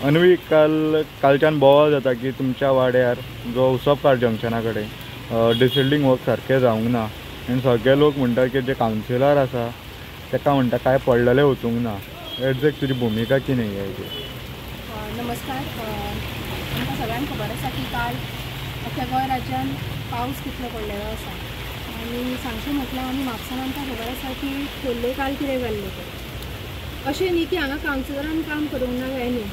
अन्वी, कालच्यान बोवाळ जाता की तुमच्या वाड्यार जो उसपकार जंक्शना कडेन डिसिल्टींग वर्क सारकें जावंक ना आनी सगळे लोक म्हणटात की जे कावन्सिलर आसा ताका म्हणटा कांय पडलेलें वचूंक ना. एग्जॅक्ट तुजी भुमिका कितें हेजेर? नमस्कार. आमकां सगळ्यांक खबर आसा की काल अख्ख्या गोंय राज्यान पावस कितलो पडलेलो आसा आनी सांगचें म्हटल्यार आमी म्हापसान आमकां खबर आसा की खोर्ले काल कितें जाल्लें तें. अशें न्ही की हांगा कावन्सिलरान काम करूंक ना काय न्ही.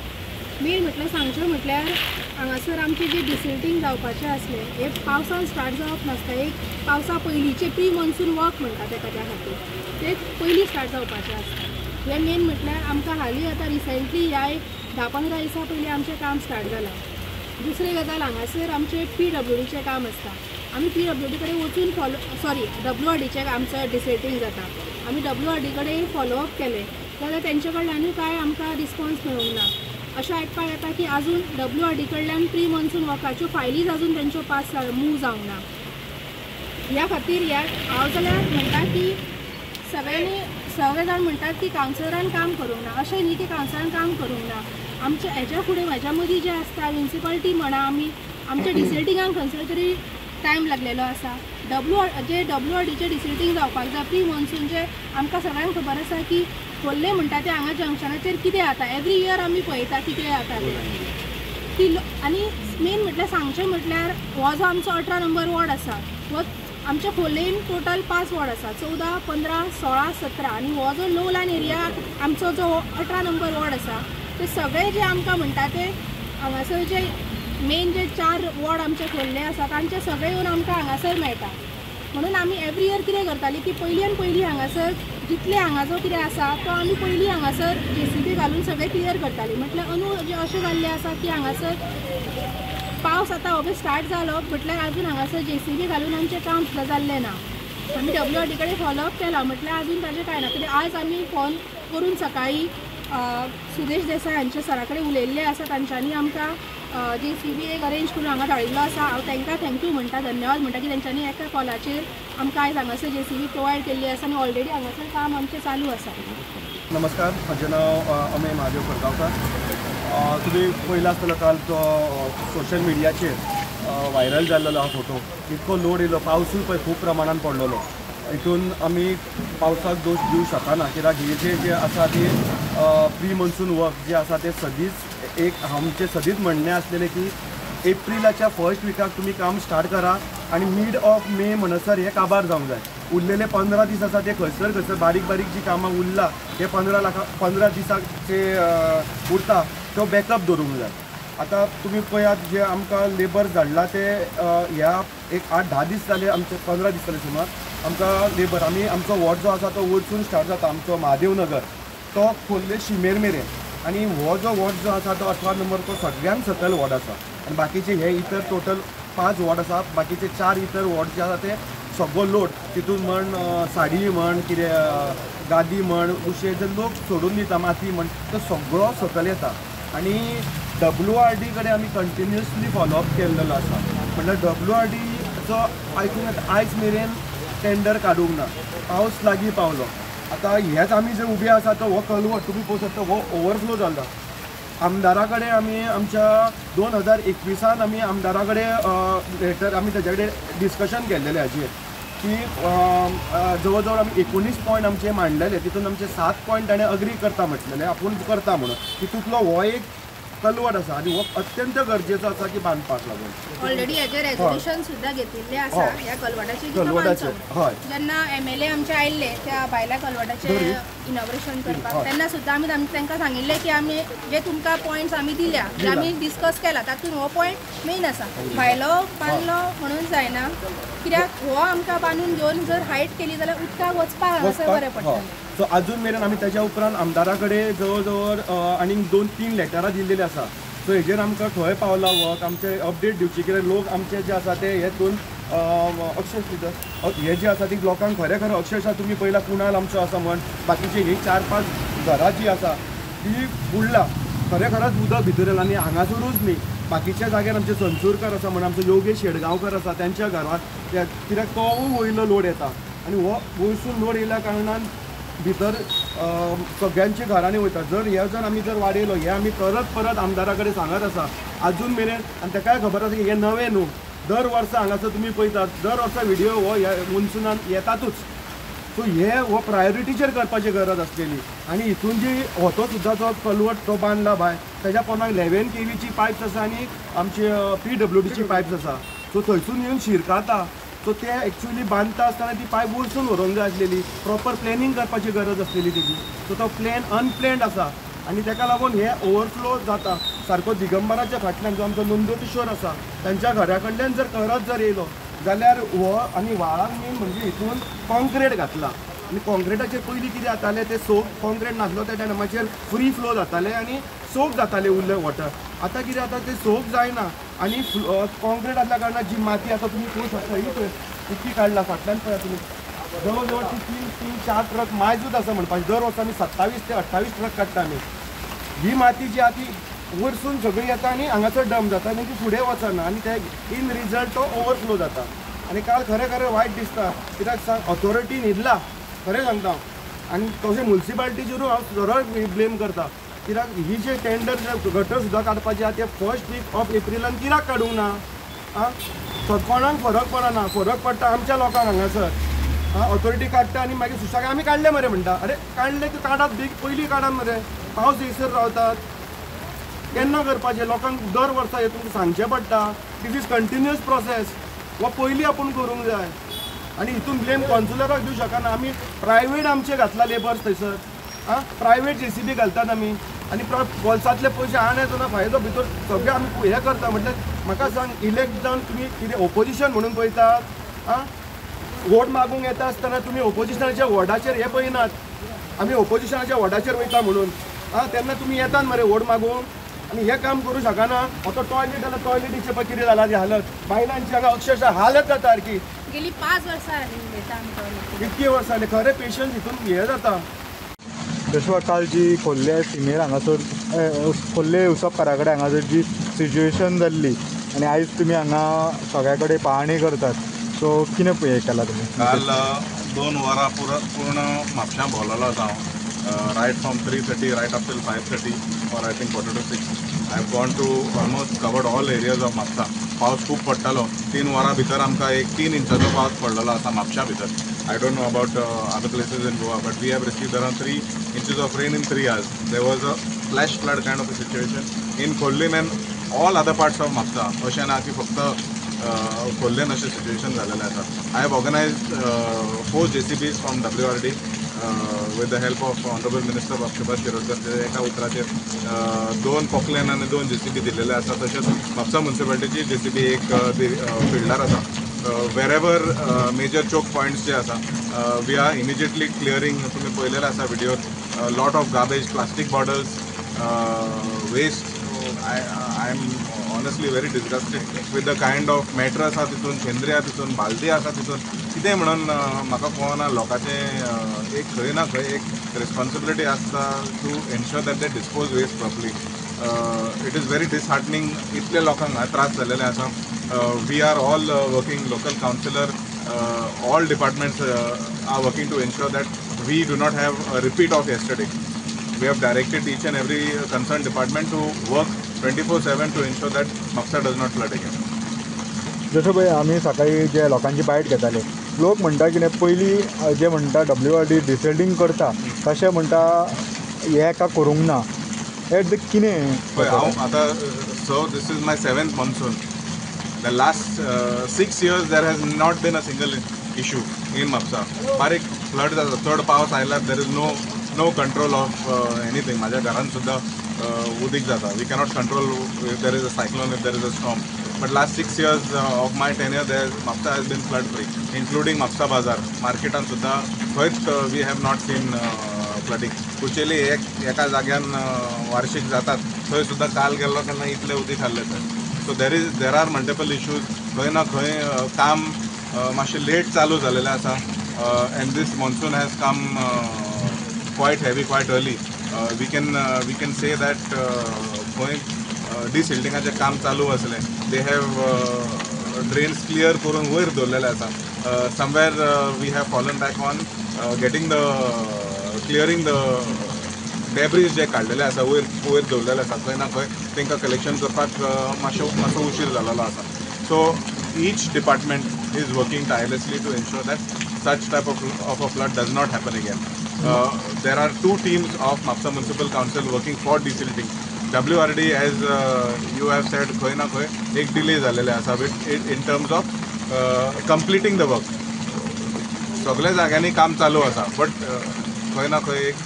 मेन म्हटल्यार सांगचें म्हटल्यार हांगासर आमचें जें डिसिल्टींग जावपाचें आसलें हें पावसान स्टार्ट जावप नासता. एक पावसा पयलींचें प्री मॉन्सून वर्क म्हणटा तेका, त्या खातीर तें पयलीं स्टार्ट जावपाचें आसता. हें मेन म्हटल्यार आमकां हालीं आतां रिसेंटली ह्या एक 10-15 दिसां पयलीं आमचें काम स्टार्ट जालां. दुसरी गजाल, हांगासर आमचें PWDचें काम आसता. आमी PWD कडेन वचून WRDचें आमचो डिसिल्टींग जाता. आमी WRD कडेन फॉलोअप केलें जाल्यार तेंचे कडल्यानूय कांय आमकां रिस्पॉन्स मेळूंक ना. अशें आयकपाक येता की आजून WRD कडल्यान प्री मॉन्सून वर्काच्यो फायलीच आजून तेंच्यो पास मूव जावंक ना. ह्या खातीर ह्या हांव जाल्यार म्हणटा की सगळ्यांनी सगळे जाण म्हणटात की कावन्सिलरान काम करूंक ना. अशें न्ही की कावन्सिलरान काम करूंक ना. आमच्या हेच्या फुडें म्हाज्या मदीं जें आसता म्युनिसिपालिटी म्हणा, आमी आमच्या डिसिल्टिंगाक खंयसर तरी टायम लागलेलो आसा. जे WRDचें डिसिल्टींग जावपाक जाय प्री मॉन्सूनचें आमकां सगळ्यांक खबर आसा की खोर्ले म्हणटा तें हांगा जंक्शनाचेर कितें जाता. एवरी इयर आमी पळयता कितें जाता तें की. आनी मेन म्हटल्यार सांगचें म्हटल्यार हो जो आमचो 18 नंबर वॉर्ड आसा, हो आमच्या खोर्लेन टोटल 5 वॉर्ड आसा, 14, 15, 16, 17 आनी हो जो लो लायन एरिया आमचो जो 18 नंबर वॉर्ड आसा ते सगळे जे आमकां म्हणटा ते हांगासर जे मेन जे 4 वॉर्ड आमचे खोर्ले आसा तांचे सगळे येवन आमकां हांगासर मेळटा. म्हणून आमी एवरी इयर कितें करताली की पयलीं आनी पयलीं हांगासर जितले हांगा जो कितें आसा तो आमी पयलीं हांगासर JCB घालून सगळें क्लियर करताली. म्हटल्यार अंदू जें अशें जाल्लें आसा की हांगासर पावस आतां हो स्टार्ट जालो म्हटल्यार आजून हांगासर JCB घालून आमचें काम सुद्दां जाल्लें ना. आमी WRD कडेन फॉलोअप केला म्हटल्यार आजून ताजें कांय ना. तरी आज आमी फोन करून सकाळीं सुदेश देसाय हांच्या सरा कडेन उलयल्ले आसा. तांच्यांनी आमकां JCB एक अरेंज करून हांगा धाडिल्लो आसा. हांव तांकां thank you म्हणटा, धन्यवाद म्हणटा की तेंच्यांनी एका कॉलाचेर आमकां आयज हांगासर JCB provide केल्ली आसा आनी ऑलरेडी हांगासर काम आमचें चालू आसा. नमस्कार, म्हजें नांव अमेय महादेव खडगांवकार. तुमी पळयला आसतलो काल तो सोशल मिडियाचेर व्हायरल जाल्लो हा फोटो. इतको लोड येयलो, पावसूय पळय खूब प्रमाणान पडलेलो. हितून आमी पावसाक दोश दिवंक शकना कित्याक हे जे जे आसा ती प्री मॉन्सून वर्क जे आसा ते सदींच एक आमचें सदींच म्हणणें आसलेलें की एप्रिलाच्या फर्स्ट विकाक तुमी काम स्टार्ट करा आनी मीड ऑफ मे म्हणसर हें काबार जावंक जाय. उरलेले 15 दीस आसा ते खंयसर खंयसर बारीक बारीक जी कामां उरला ते 15 दिसाचे उरता तो बॅकअप दवरूंक जाय. आतां तुमी पळयात जे आमकां लेबर धाडला ते ह्या एक 8-10 दीस जाले, आमचे 15 दीस जाले सुमार आमकां लेबर. आमी आमचो वॉर्ड जो आसा तो वयरसून स्टार्ट जाता, आमचो महादेव नगर तो खोर्ले शिमेर मेरेन आनी हो जो वॉर्ड जो आसा तो 18 नंबर तो सगळ्यांत सकयल वॉर्ड आसा आनी बाकीचे हे इतर टोटल 5 वॉर्ड आसा. बाकीचे 4 इतर वॉर्ड जे आसा ते सगळो लोड तितून म्हण साडी म्हण कितें गादी म्हण उशें जे लोक सोडून दिता माती म्हण तो सगळो सकयल येता. आनी WRD कडेन आमी कंटिन्युअसली फॉलोअप केल्लो आसा. म्हणल्यार WRDचो आयकूंक येता आयज मेरेन टेंडर काडूंक ना, पावस लागीं पावलो. आतां हेच आमी जे उबे आसा तो हो कलवट तुमी पळोवंक शकता हो ओवरफ्लो जाला. आमदारा कडेन आमी आमच्या 2021 आमी आमदारा कडेन लेटर आमी ताच्या कडेन डिस्कशन केल्लेलें हाजेर की जवळ जवळ आमी 19 पॉयंट आमचे मांडलेले, तितून आमचे 7 पॉयंट ताणें अग्री करता म्हटलेलें आपूण करता म्हणून. तितूंतलो हो एक कलवट आसा आनी हो अत्यंत गरजेचो आसा की बांदपाक लागून. ऑलरेडी हेजें रेजोल्युशन सुद्दां घेतिल्लें आसा ह्या कलवटाचें. हय, जेन्ना MLA आमचे आयिल्ले त्या भायल्या कलवटाचें इनॉग्रेशन करपाक तेन्ना सुद्दां आमी तांकां सांगिल्लें की आमी जे तुमकां पॉयंट्स आमी दिल्या जे आमी डिस्कस केला तातूंत हो पॉयंट मेन आसा. भायलो बांदलो म्हणून जायना, कित्याक हो आमकां बांदून घेवन जर हायट केली जाल्यार उदकाक वचपाक हांगासर बरें पडटा. सो आजून मेरेन आमी ताच्या उपरांत आमदारा कडेन जवळ जवळ आनीक 2-3 लेटरां दिल्लेलीं आसा. सो हेजेर आमकां खंय पावला वर्क आमचे अपडेट दिवची कित्याक लोक आमचे जे आसा ते हेतून अक्षरशः हे जे आसा ती लोकांक खरें खरें अक्षरशः तुमी पळयला कुणाल आमचो आसा म्हण बाकीची ही 4-5 घरां जी आसा ती बुडला, खरें खरेंच उदक भितर येयलां. आनी हांगासरूच न्ही, बाकीच्या जाग्यार आमचे संसूरकर आसा म्हण आमचो योगेश शेडगांवकर आसा त्यांच्या घरांत कित्याक तो वयलो लोड येता आनी हो वयरसून लोड येयल्या कारणान भितर सगळ्यांच्या घरांनी वयता. जर हे जर आमी जर वाडयलो हे आमी परत परत आमदारा कडेन सांगत आसा आजून मेरेन, आनी ताकाय खबर आसा की हें नवें न्हू, दर वर्सा हांगासर तुमी पळयतात, दर वर्सा व्हिडियो हो ह्या मनसुनान येतातूच. सो हे हो प्रायोरिटीचेर करपाची गरज आसलेली. आनी हितून जी होतो सुद्दां जो कलवट तो बांदला भायर तेज्या पोंदाक 11 kVची पायप्स आसा आनी आमचे PWDची पायप्स आसा. सो थंयसून येवन शिरकाता. सो ते एक्चुअली बांदता आसतना ती पायप वरसून व्हरूंक जाय आसलेली, प्रॉपर प्लॅनिंग करपाची गरज आसलेली तेजी. सो तो प्लॅन अनप्लॅन्ड आसा आनी तेका लागून हे ओवरफ्लो जाता. सारको दिगंबराच्या फाटल्यान जो आमचो नंदकिशोर आसा तांच्या घरा कडल्यान जर करत जर येयलो जाल्यार हो आनी व्हाळाक मेन म्हणजे हितून कॉन्क्रीट घातला आनी कॉन्क्रिटाचेर पयलीं कितें जातालें ते सोक कॉन्क्रीट नासलो त्या टायमाचेर फ्री फ्लो जाताले आनी सोक जाताले उरले वॉटर. आतां कितें जाता ते सोक जायना आनी कॉन्क्रीट आसल्या कारणान जी माती आतां तुमी पळोवंक शकता ही पळय इतकी काडला फाटल्यान पळया तुमी जवळ जवळ ती 3 4 ट्रक मायजूच आसा म्हणपाचें. दर वर्सा आमी 27 ते 28 ट्रक काडटा आमी. ही माती जी आहा ती वरसून सगळी येता आनी हांगासर डंप जाता आनी ती फुडें वचना आनी ते इन रिजल्ट तो ओवरफ्लो जाता. आनी काल खरें खरें वायट दिसता कित्याक सांग, ऑथॉरिटी न्हिदला खरें सांगता हांव. आनी तशें मुन्सिपालिटीचेरूय हांव सरळ ब्लेम करता कित्याक ही जे टेंडर गटर सुद्दां काडपाचे आहा ते फर्स्ट वीक ऑफ एप्रिलान कित्याक काडूंक ना? आं, कोणाक फरक पडना, फरक पडटा आमच्या लोकांक हांगासर. आं, ऑथॉरिटी काडटा आनी मागीर सुशेगाद आमी काडले मरे म्हणटा. अरे काडले ते काडात बेग पयलीं काडात मरे, पावस येयसर रावतात केन्ना करपाचें? लोकांक दर वर्सा हें तुमकां सांगचें पडटा. This is continuous process, हो पयलीं आपूण करूंक जाय. आनी हितून ब्लेम कॉन्सुलराक दिवं शकना आमी. प्रायवेट आमचे घातला लेबर्स थंयसर, आं, प्रायवेट JCB घालतात आमी आनी बोल्सांतले पयशे आण येतना फायदो भितर सगळे आमी हें करता. म्हटल्यार म्हाका सांग, इलेक्ट जावन तुमी कितें ओपोजिशन म्हणून पळयतात? आं, वोट मागूंक येता आसतना तुमी ओपोजिशनाच्या वॉर्डाचेर हें पळयनात, आमी ओपोजिशनाच्या वॉर्डाचेर वयता म्हणून. आं, तेन्ना तुमी येतात मरे वोट मागूंक आनी हें काम करूं शकना. आतां टॉयलेट जाल्यार टॉयलेटीचे पळय कितें जाला ती हालत, बायलांची हांगा अक्षरशः हालत जाता सारकी. गेली 5 वर्सां जालीं उलयता आमी टॉयलेट, इतकी वर्सां जालीं खरें पेशन्स हितून हें जाता. जशें काल जी खोर्ले सिमेर हांगासर खोर्ले उसपकारा कडेन हांगासर जी सिच्युएशन जाल्ली आनी आयज तुमी हांगा सगळ्या कडेन पाहणी करतात, सो कितें हें केलां तुमी? काल 2 वरां पूर्ण म्हापशां भोंवलेलो आसा हांव, right from 3:30 right up till 5:30 or I think 5:45. I have gone to almost covered all areas of Mapusa. पावस खूब पडटालो, 3 वरां भितर आमकां एक 3 इंचाचो पावस पडलेलो आसा म्हापशा भितर. I don't know about other places in Goa, but we have received around 3 inches of rain in 3 hours. There was a flash flood kind of a situation in Khorlim and all other parts of Mapusa. अशें ना की फक्त खोर्लेन अशें situation जालेलें आसा. I have organised 4 JCBs from WRD with the help of honourable minister Subhash Shirodkar. एका उतराचेर 2 Poclain आनी 2 JCB दिलेले आसा. तशेंच म्हापसा मुन्सिपालिटीची JCB एक फिल्डार आसा. वेरेवर मेजर चोक पॉयंट्स जे आसा we are immediately clearing. तुमी पळयलेले आसा व्हिडियोर, lot of garbage, plastic bottles, waste. I am honestly very disgusted with the kind of matter आसा तितून, शेंद्री आसा तितून, बालदी आसा तितून. कितें म्हणून म्हाका कळना, लोकांचें एक खंय ना खंय एक रिस्पॉन्सिबिलिटी आसता to ensure that they dispose waste properly. It is very disheartening. इतले लोकांक त्रास जाल्लेले आसा. We are all working, local councillor, all departments are working to ensure that we do not have a repeat of yesterday. We have directed each and every concerned department to work 24/7 to ensure that Mapusa does not flood again. जशें पळय आमी सकाळी जे लोकांची बायट घेताले, लोक म्हणटा कितें पयलीं जे म्हणटा WRD desilting करता तशें म्हणटा हें एका करूंक ना, हें कितें? पळय हांव आतां, so this is my 7th monsoon. The last 6 years there has not been a single issue in Mapusa. बारीक फ्लड जाता, चड पावस आयल्यार there is no control of anything. म्हाज्या घरान सुद्दां उदीक जाता. We cannot control if there is a cyclone, if there is a storm. But last 6 years of my tenure there Mapusa has been flood free, including Mapusa बाजार मार्केटान सुद्दां खंयच we have not seen flooding. Kucheli एका जाग्यान वार्षिक जातात, थंय सुद्दां काल गेल्लो तेन्ना इतलें उदीक आहलें थंय. So there are multiple issues. खंय ना खंय काम मातशें लेट चालू जालेलें आसा and this monsoon has come quite heavy, quite early. We can say that खंय डिसिल्टिंगाचें काम चालू आसलें, they have drains clear करून वयर दवरलेले आसा. Somewhere we have fallen back on getting the clearing the debris जे काडलेले आसा वयर वयर दवरलेले आसा खंय ना खंय तांकां कलेक्शन करपाक मातसो मातसो उशीर जाल्लो आसा. So each department is working tirelessly to ensure that such type of a flood does not happen again. There are two teams of Mapsa Municipal Council working for desilting. WRD, as you have said, खंय ना खंय एक delay जालेले आसा with in terms of completing the work. सगळे जाग्यांनी काम चालू आसा, बट खंय ना खंय एक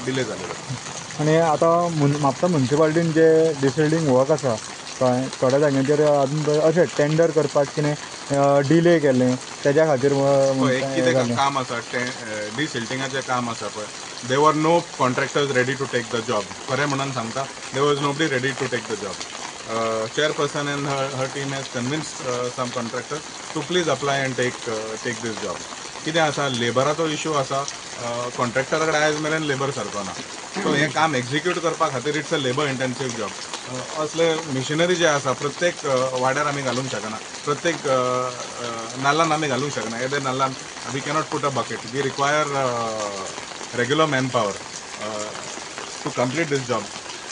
डिले जालेलो. आनी आतां म्हापसा म्युनिसिपालिटीन जे डिसिल्टींग वर्क आसा कळ्ळें, थोड्या जाग्यांचेर अजून अशें टेंडर करपाक कितें डिले केलें तेज्या खातीर. पळय, एक कितें काम आसा तें डिसिल्टिंगाचें काम आसा पळय, there were no contractors ready to take the job. खरें म्हणून सांगता, there was nobody ready to take the job. Chairperson and her team has convinced some contractors to please apply and take this job. कितें आसा, लेबराचो issue आसा, कॉन्ट्रॅक्टरा कडेन आयज मेरेन labour सारको ना. सो हें काम एक्जिक्यूट करपा खातीर it's a labour intensive job. असले मिशिनरी जे आसा प्रत्येक वाड्यार आमी घालूंक शकना, प्रत्येक नाल्लान आमी घालूंक शकना. येदे नाल्लान we cannot put a bucket. We require regular man power to complete this job.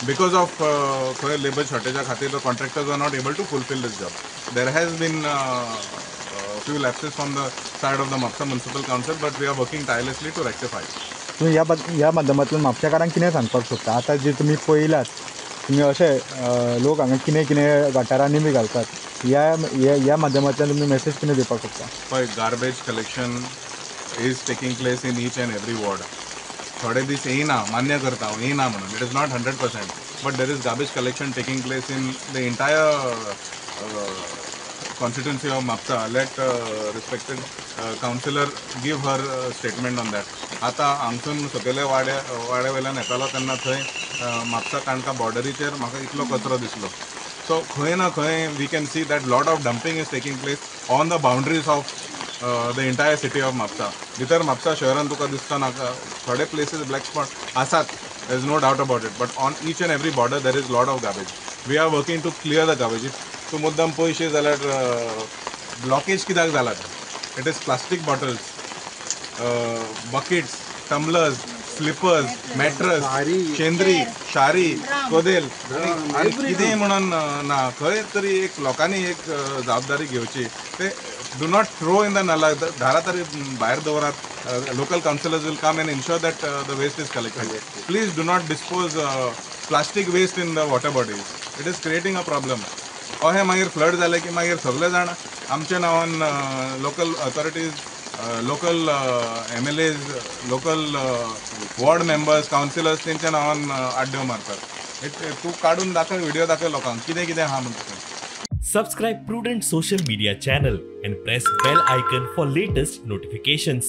Because of खंय लेबर शॉर्टेजा खातीर the contractors are not able to fulfil this job. There has been few lapses from the side of the Mapsa Municipal Council, but we are working tirelessly to rectify. तुम्ही ह्या माध्यमांतल्यान म्हापशेकारांक कितें सांगपाक सोदता? आतां जे तुमी पळयलात, तुमी अशे लोक हांगा कितें कितें गटारांनी बी घालतात, ह्या माध्यमांतल्यान तुमी मॅसेज कितें दिवपाक सोदता? पळय, garbage collection is taking place in each and every ward. थोडे दीस येयना, मान्य करता हांव, येयना म्हणून, it is not 100%, but there is garbage collection taking place in the entire constituency of Mapsa. Let respected councillor give her statement on that. आतां हांगसून सकयले वाड्या वयल्यान येतालो तेन्ना थंय म्हापसा काणका बॉर्डरीचेर म्हाका इतलो कचरो दिसलो. सो खंय ना खंय we can see that lot of dumping is taking place on the boundaries of the entire city of Mapsa. भितर म्हापसा शहरान तुका दिसता नाका, थोडे प्लेसीस ब्लॅक स्पॉट आसात, there is no doubt about it, but on each and every border there is lot of garbage. We are working to clear the garbage. तूं मुद्दम पयशे जाल्यार ब्लॉकेज कित्याक जाला? It is plastic bottles, buckets, tumblers, slippers, mattress, शेंद्री, शारी, कदेल आनी कितें म्हणून ना. खंय तरी एक लोकांनी एक जबाबदारी घेवची. ते do not throw in the nala, दारा तरी भायर दवरात. Local councillors will come and ensure that the waste is collected. Please do not dispose plastic waste in the water bodies. It is creating a problem. अहें मागीर flood जालें की मागीर सगळे जाण आमच्या नांवान local authorities, local MLAs, local ward members, councillors तेंच्या नांवान आड्ड्यो मारतात. तूं काडून दाखय, व्हिडिओ दाखय लोकांक कितें कितें आहा म्हणटा. Subscribe Prudent Social Media channel and press bell icon for latest notifications.